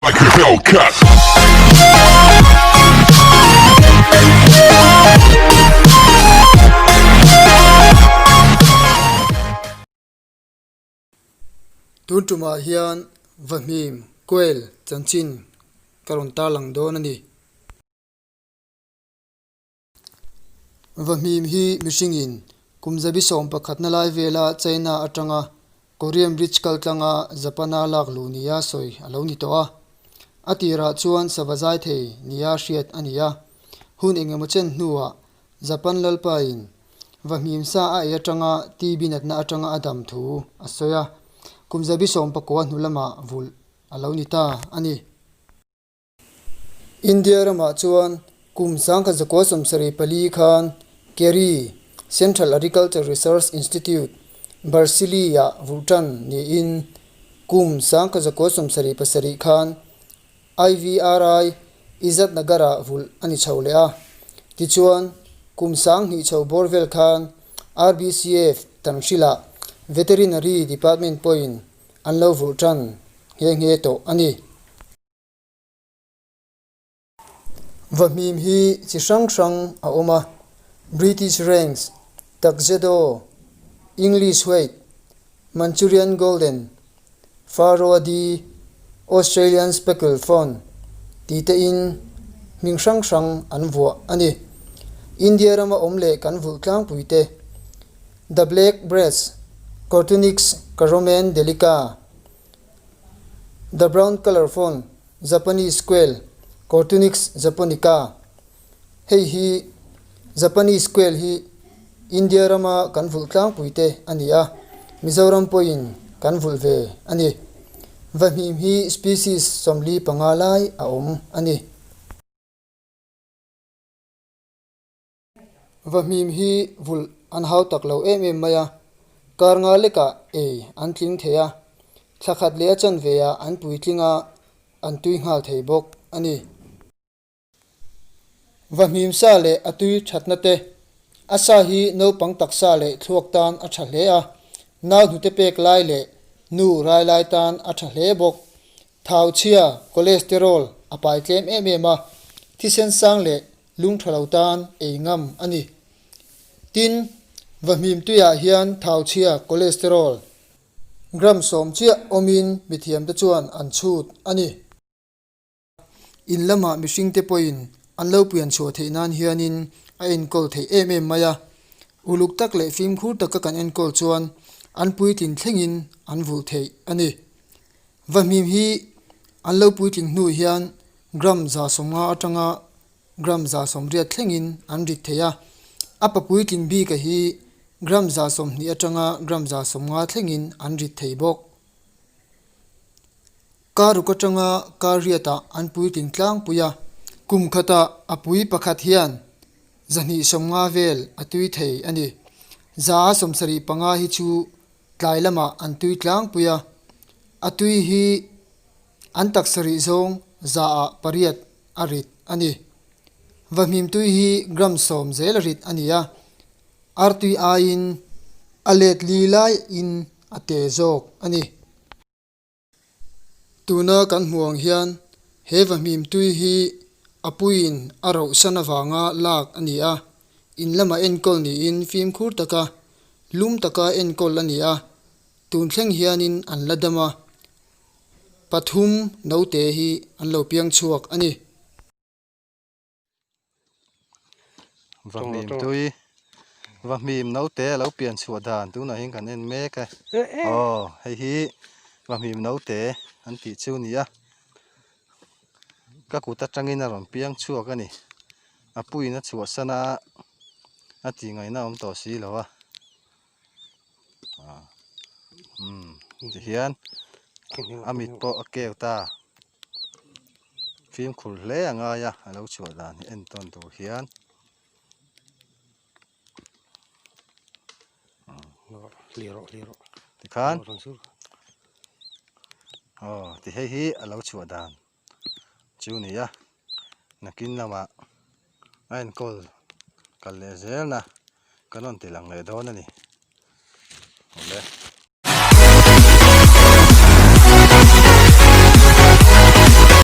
Like a Hellcat. Tun tumah hian Vahmim, Quail, chanchin ka rawn tarlang dawn a ni. Vahmim hi mihringin kum zabi sawm pakhatna lai vela China atanga Korean Bridge kal tlanga Japan-a lak luh nia sawi a lo ni tawh a. A tirah chuan sava zai thei nia hriat a ni a. Hun engemaw chen hnuah Japan lalpain Vahmim sa a ei atanga TB natna atanga a dam thu a sawi a. Kum zabi sawm pakua hnu lamah vulh a lo ni ta a ni. India ramah chuan kum sangkhat zakua sawmsarih pali khan KERI, Central Agriculture Research Institute, Barsili-ah vulh tan niin kum sangkhat zakua 77 khan IVRI, Izzatnagar-ah vulh a ni chho leh a. Tichuan, kum 2000 chho bawr vel khan RBCF Tanhrilah Veterinary Department pawhin an lo vulh tan nghe nghe tawh a ni. Vahmim hi chi hrang hrang a awm a, British Range, Tuxedo, English White, Manchurian Golden, Faroe Di, Australian Speckle Fawn tih te in hming hrang hrang an vuah a ni. India rama awm leh kan vulh tlangpui te, The Black Breast, Coturnix Caromen Delica, The brown colour fawn, Japanese quail, Coturnix japonica, Hei hi Japanese quail hi India rama kan vulh tlangpui te a ni a, Mizoram pawhin kan vulh ve a ni. Vahmim hi species 45 lai a awm a ni. Vahmim hi vulh an hau tak lo em em mai a, kar nga lekah ei an tling thei a, thla khat leh a chanve ah an puitling a, an tui nghal thei bawk a ni. Vahmim sa leh a tui thatna te, a sa hi naupang taksa leh thluak tan a tha hle a, nau hnute pek lai leh nu rai lai tan a tha hle bawk. Thau chhia, cholesterol, a pai tlem em em a, thisen sang leh Lung tha lo tan ei ngam a ni. Tin, vahmim tuiah hian thauchhia, cholesterol, gram sawm chiah awmin mithiamte chuan an chhut a ni. In lamah mihringte pawhin an lo pian chhuah theih nan hianin a enkawl theih em em mai a. Uluk tak leh fimkhur taka kan enkawl chuan an puitlin thlengin an vulh theih a ni. Vahmim hi an lo puitling hnu hian gram 150 atanga gram 180 thlengin an rit thei a, a pa puitling bika hi gram 120 atanga gram 150 thlengin an rit thei bawk. Kar ruk atanga kar riatah an puitling tlangpui a, kum khatah a pui pakhat hian 250 vel a tui thei a ni. 75 hi chu Tlai lamah an tui tlangpui a, a tui hi an taksa rih zawng zaah pariat a rit a ni. Vahmim tui hi gram sawm zel a rit a ni a, artui aiin a let li laiin a te zawk a ni. Tuna kan hmuh ang hian he vahmim tui hi a puiin a rohsan avanga lak a ni a, in lamah enkawl niin fimkhur taka lum taka enkawl a ni a, tun thleng hianin an la dam a, pathum naute hi an lo piang chhuak a ni. Vahmim tui vahmim naute a lo pian chhuah dan tunah hian kan en mek e aw hei hi vahmim naute an tih chu a ni a ka kut atangin a rawn piang chhuak a ni a puiin a chhuahsan a a tih ngaihna a awm tawh si lo a. Tihian a mit pawh a keu ta fimkhur hle a ngai a a lo chhuah dan hi en tawn tur hian tikhan aw ti hei hi a lo chhuah dan chu a ni a nakin lamah a enkawl kal leh zel na kan rawn ti lang leh dawn a ni awle.